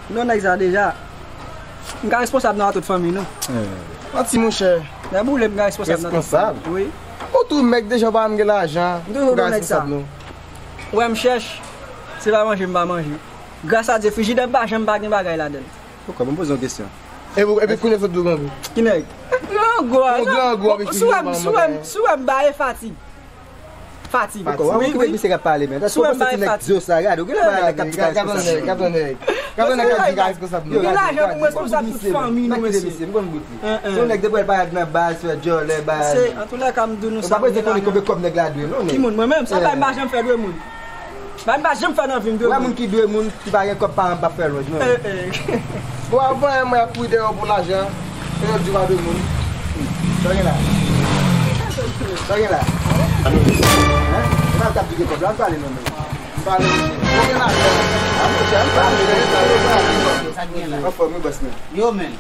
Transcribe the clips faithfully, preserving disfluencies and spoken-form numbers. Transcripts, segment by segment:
Non, nèg sa deja. M ka responsab nan tout fanmi nou. Manti, monchè. Nèg boule, m ka responsab nan tout fanmi. Responsab? Wi. Ou tou nèg deja pa menm gen lajan. M toujou gen nèg sa. Ou wè m chèch, se pa manje m pa manje. Gras a Dye, frijidè m pa janm pa gen bagay ladan l. Poukwa? Ban m poze yon kesyon. Epi, epi kounye a sot dlo nan vi. Ki nèg? Gran gwo a. Yon gran gwo a, si w wè m, si w wè m, si w wè m ba e fatig. Fatig. Wi, wi. Misye k ap pale, men. Si w wè m ba e fatig. Gade, gade nèg k ap di sa. Gade nèg, gade nèg. Gade nèg k ap di sa responsab nou. Gen lajan pou m responsab tout fanmi nou, mesye. Se yon nèg depi l parèt nan baz, fè djòlè, baz. Se, antoulèka, m di nou sa. Ou pa bezwen konnen konbyen kòb nèg la dwe, non, men. Ki moun, mwen menm? Sa bay m pa janm fè dwe moun. Bay m pa janm fè nan vi m dwe moun. Wè moun ki dwe moun ki pa gen kòb, paran p ap fè lòj, non. Bon, avan, mwen ap kouri dèyè w pou lajan, e yo di w pa dwe moun. Sa w gen la? Sa w gen la? Hein? E pa m k ap di gen kòb la, m pale non, men. M pale, mesye. Sa w gen lajan? A, monchè, m pale, men. Anfòm, wi, bòs mwen. Yo, men.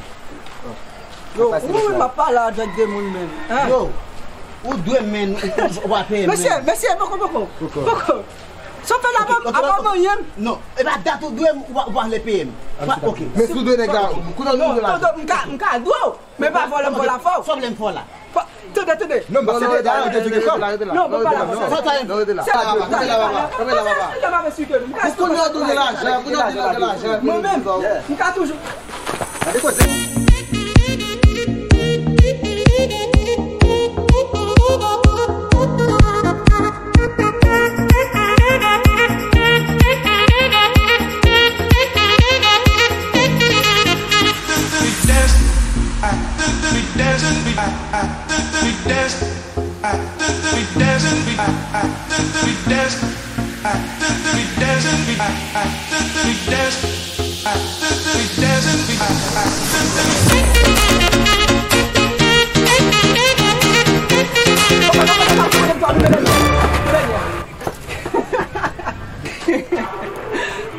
Yo, ou menm m ap pale avèk de moun, men. Hein? Yo, ou dwe, men, ou, ou, ou pa peye, men. Mesye, mesye, poko, poko. Poko. Sa w fè la, apa manyen m? Non, e pa dat ou dwe m, ou pa, ou pa vle peye m. Ok. Men si w dwe nèg la, kounye a nou dwe la. Non, tonton, m ka, m ka dwe w, men pa vòlè m vòlè fò w. Sa w vle m fè w la? Tande, tande. Non, m pa se de dayè, ou te di gen kòb. Non, bon, pa la, bon, sa, sa, sa, rete la, papa, rete la, papa, rete la, papa. Pou kounye a w dwe lajan, kounye a w dwe lajan. Mwen menm, m ka toujou. Gade koze.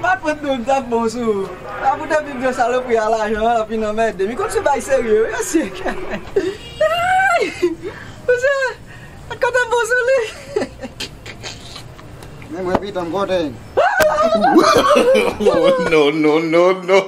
Pa pran non m t ap bon sou ou. A pou depi m gen salopri a lajan an, l ap vin anmède m. Li konn se bay serye, wi, mesye. Ay! Mesye, kote m bon sou li? Men mwen pitan m kote. No, no, no, no.